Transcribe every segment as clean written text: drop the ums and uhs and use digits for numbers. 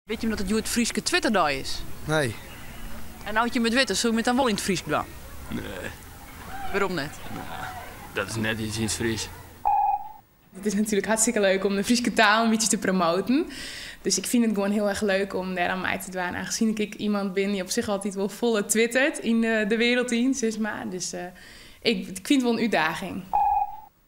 Wit jim dat it hjoed Fryske Twitterdei is? Nee. En no't jim it witte, soe jim it dan wol yn it Frysk dwaan? Nee. Wêrom net? Dat is net iets yn it Frysk. Het is natuurlijk hartstikke leuk om de Fryske taal een beetje te promoten. Dus ik vind het gewoon heel erg leuk om daar aan mee te doen. Aangezien ik iemand ben die op zich altijd wel volle twittert in de wereld in, zeg maar. Dus ik vind het wel een uitdaging.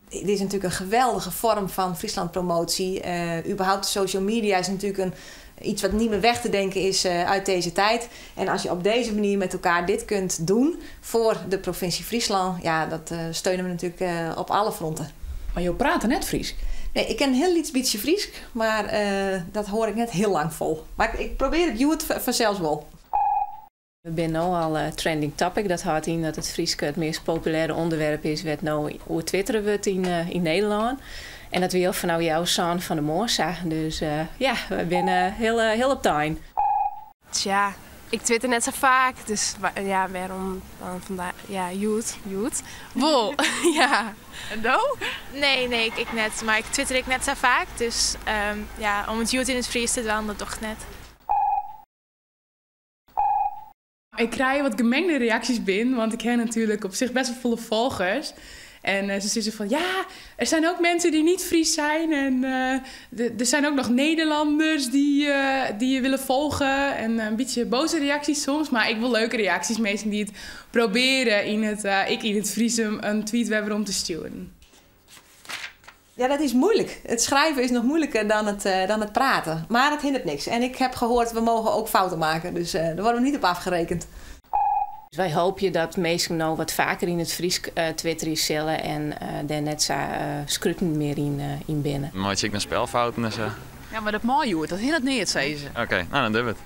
Dit is natuurlijk een geweldige vorm van Friesland-promotie. Überhaupt social media is natuurlijk iets wat niet meer weg te denken is uit deze tijd. En als je op deze manier met elkaar dit kunt doen voor de provincie Friesland, ja, dat steunen we natuurlijk op alle fronten. Maar je praat net Fries? Nee, ik ken heel iets beetje Fries, maar dat hoor ik net heel lang vol. Maar ik probeer het hjoed vanzelfs wel. We zijn nu al trending topic. Dat houdt in dat het Fryske het meest populaire onderwerp is wat nou oer twitteren wordt in Nederland. En dat we al van nou jouw zoon van de Moorsa. Dus ja, we zijn heel, heel op time. Tja, ik twitter net zo vaak. Dus ja, waarom dan vandaag? Ja, hjoed, hjoed. Wol, ja. En do? Nee, nee, ik net. Maar ik twitter ik net zo vaak. Dus ja, om het hjoed in het Fries te doen, dat doch net. Ik krijg wat gemengde reacties binnen, want ik heb natuurlijk op zich best wel volle volgers. En ze zeggen van, ja, er zijn ook mensen die niet Fries zijn. En er zijn ook nog Nederlanders die je willen volgen. En een beetje boze reacties soms, maar ik wil leuke reacties. Mensen die het proberen ik in het Fries een tweet hebben om te sturen. Ja, dat is moeilijk. Het schrijven is nog moeilijker dan het praten. Maar het hindert niks. En ik heb gehoord, we mogen ook fouten maken. Dus daar worden we niet op afgerekend. Dus wij hopen dat mensen nou wat vaker in het Fries twitteren zullen en daar net zo scruten meer in binnen. Maar ik naar spelfouten en zo. Ja, maar dat mooi hoor, dat hindert niet, zei ze. Oké, nou dan doen we het.